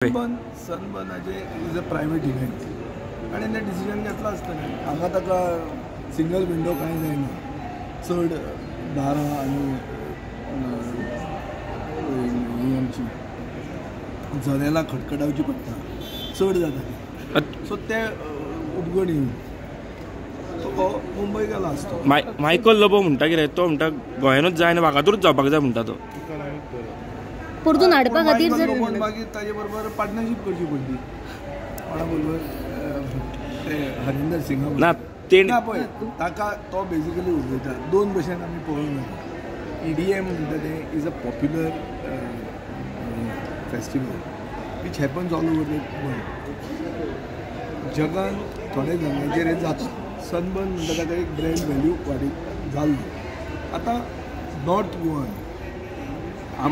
सनबर्नाचे is a private event आनी तें decision घेतलां आसतलें. हांगा ताका सिंगल विंडो कांय जायना, चड दारां आनी ही आमची जनेलां खटखटावची पडटा, चड जाता ती. सो ते उपगण येवन तो मुंबय गेला आसतो. मायकल लोबो म्हणटा कितें, तो म्हणटा गोंयानूच जाय आनी वागातूरच जावपाक जाय म्हणटा तो. परतून हाडपा खातीर जर मागीर ताजे बरोबर पार्टनरशीप करची पडली कोणा बरोबर, ते हरिंदर सिंगा ना ते ना पळय ताका तो बेजिकली उलयता. दोन भशेन आमी पळोवंक जाता. EDM म्हणटा तें is a popular festival which happens all over the world. जगान थोडे जाणांचेर हें जाता. सनबर्न म्हणटा ताका एक ब्रँड व्हॅल्यू वाडीत जाल्लो. आतां नॉर्थ गोवान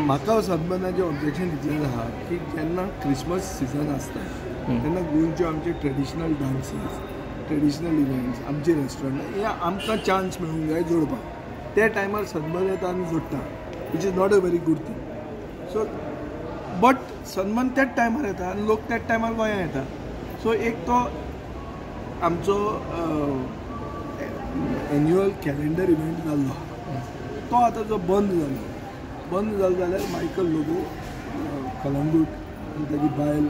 म्हाका सनबर्नाचें ऑब्जेक्शन इतलें आहा की जेन्ना क्रिसमस सिजन आसता तेन्ना गोंयच्यो आमचे ट्रेडिशनल डान्सीस, ट्रेडिशनल इव्हेंट्स, आमचे रेस्टॉरंट हे आमकां चान्स मेळूंक जाय जोडपाक. त्या टायमार सनबर्न येता आनी जोडटा, which is not a very good thing. So but sunburn त्याच टायमार येता आनी लोक त्याच टायमार गोंयांत येता. सो एक तो आमचो एन्युअल कॅलेंडर इव्हेंट जाल्लो तो आतां जो बंद जालो. बंद जालो जाल्यार मायकल लोबो कलंगूट आनी ताजी बायल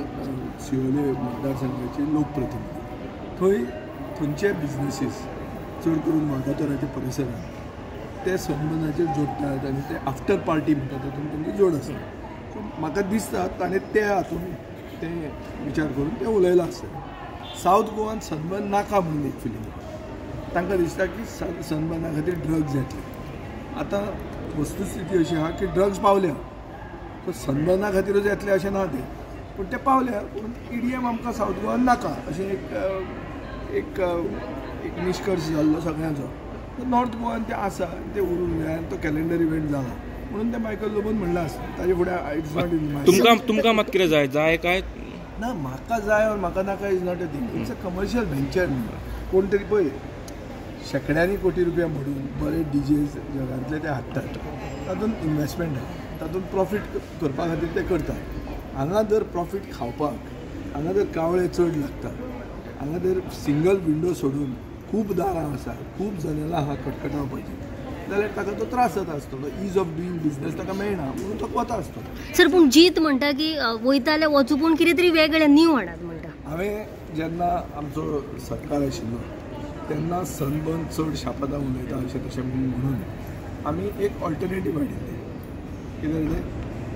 शिवोले मतदारसंघाची लोकप्रतिनिधी, थंय थंयचे बिजनसीस चड करून वागातोराच्या परिसरांत ते सनबर्नाचेर जोडटात आनी ते आफ्टर पार्टी म्हणटा तातूंत तांची जोड आसता. सो म्हाका दिसता ताणें ते हातून तें विचार करून तें उलयलां आसतलें. सावथ गोवान सनबर्न नाका म्हणून एक फिलींग तांकां दिसता की सनबर्ना खातीर ड्रग्स येतले. आतां वस्तुस्थिती अशी आहा की ड्रग्स पावल्या, सो सनबर्ना खातीरूच येतले अशें ना तें, पूण ते पावल्या. पूण EDM आमकां सावथ गोवान नाका अशें एक एक एक निश्कर्श जाल्लो सगळ्यांचो. नॉर्थ गोवान तें आसा, तें उरूंक जाय आनी तो कॅलेंडर इव्हेंट जाला म्हणून तें मायकल लोबोन म्हणलां आसता. ताजे फुडें it's not in my. तुमकां मात कितें जाय जाय काय ना? म्हाका जाय or म्हाका नाका is not a thing. It's a commercial venture न्ही. कोण तरी पळय शेंकड्यांनी कोटी रुपया म्हणून बरे डीजेस जगांतले ते हाडटात, तातूंत इन्वेस्टमेंट आहा, तातूंत प्रॉफीट करपा खातीर ते करतात. हांगा जर प्रॉफीट खावपाक हांगा जर कावळे चड लागता, हांगा जर सिंगल विंडो सोडून खूब दारां आसा, खूब जनेलां आहा खटखटावपाची, जाल्यार ताका तो त्रास जाता आसतलो. Is of doing business ताका मेळना म्हणून तो वता आसतलो. सर पूण जीत म्हणटा की वयता जाल्यार वचूं पूण कितें तरी वेगळें न्यू हाडात म्हणटा. हांवें जेन्ना आमचो सरकार आशिल्लो तेन्ना सनबर्न चड शापदां उलयता अशें तशें म्हणून आमी एक ऑल्टरनेटीव हाडिल्लें. कितें जालें,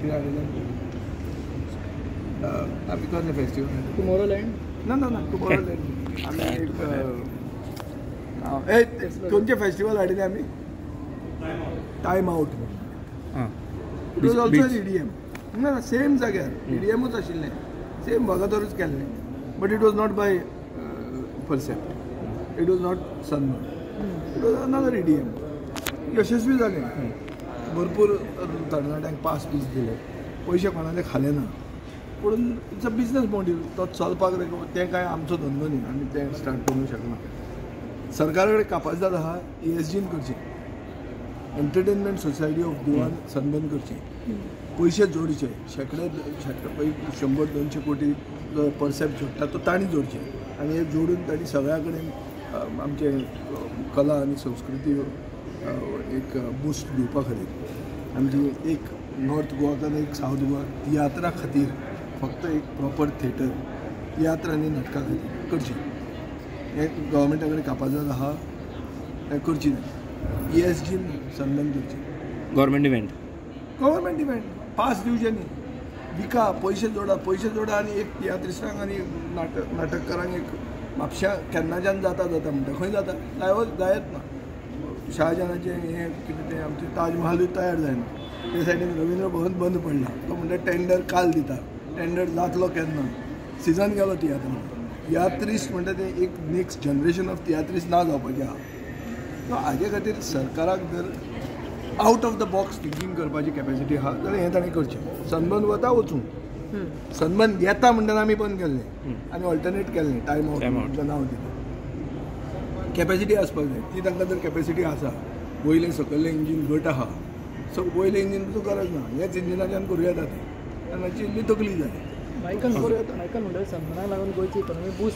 कितें हाडिल्लें आमी कसलें फेस्टिवल, टुमोरोलँड ना ना ना टुमोरोलँड आमी एक खंयचें फेस्टिवल हाडिल्लें आमी, टायम आवट म्हणून. It was also EDM. ना ना सेम जाग्यार EDMूच आशिल्लें, सेम वागातोरूच केल्लें, but it was not by Percept, it was not Sunburn, it was another EDM. यशस्वी जालें, भरपूर तरणाट्यांक पास बीस दिले, पयशे कोणाले खाले ना, पूण it's a business model. तो चलपाक तें कांय आमचो धंदो न्ही, आमी तें स्टार्ट करूंक शकना. सरकारा कडेन कापाजदाद आहा, ESGन करचें, entertainment society of Goan sunburn करचें, पयशे जोडचे, शेंकडे शेंकडे 100-200 कोटी जो परसेप्ट जोडटा तो तांणी जोडचे आनी हे जोडून तांणी सगळ्या कडेन आमचे कला आनी संस्कृती एक बुस्ट दिवपा खातीर आमची एक नॉर्थ गोवाक आनी एक सावथ गोवा तियात्रा खातीर फक्त एक प्रॉपर थिएटर तियात्र आनी नाटकां खातीर करचें. हें गव्हर्मेंटा कडेन कापाजदाद आहा, हें करची न्ही. ESGन सनबर्न करचें, government event, government event pass दिवचे न्ही, विका, पयशे जोडा, पयशे जोडा आनी एक तियात्रिस्टांक आनी नाटककारांक एक म्हापश्यां केन्नाच्यान जाता जाता म्हणटा, खंय जाता जायत ना. शाहजहानाचें हें कितें तें आमचें ताजमहालूय तयार जायना, ते सायडीन रविंद्र भवन बंद पडला, तो म्हणटा टेंडर काल दिता, टेंडर जातलो केन्ना, सिजन गेलो तियात्रान. तियात्रिस्ट म्हणटा तें एक नेक्स्ट जनरेशन ऑफ तियात्रिस्ट ना जावपाचें आहा. सो हाजे खातीर सरकाराक जर out of the box thinking करपाची कॅपेसिटी आहा जाल्यार हें ताणें करचें. सनबर्न वता वचूं, सनबर्न येता म्हणटना आमी बंद केल्लें आनी ऑल्टरनेट केल्लें, टायम आवट नांव दिलें. कॅपेसिटी आसपाक जाय, ती तांकां जर कॅपेसिटी आसा, वयलें सकयलें इंजीन घट आहा, सो वयलें इंजीन गरज ना, हेच इंजिनाच्यान करूं येता तें, आनी मातशी इल्ली तकली जाय. करूं येता. मायकल म्हणटा सनबर्नाक लागून गोंयची इकॉनॉमी बूस्ट.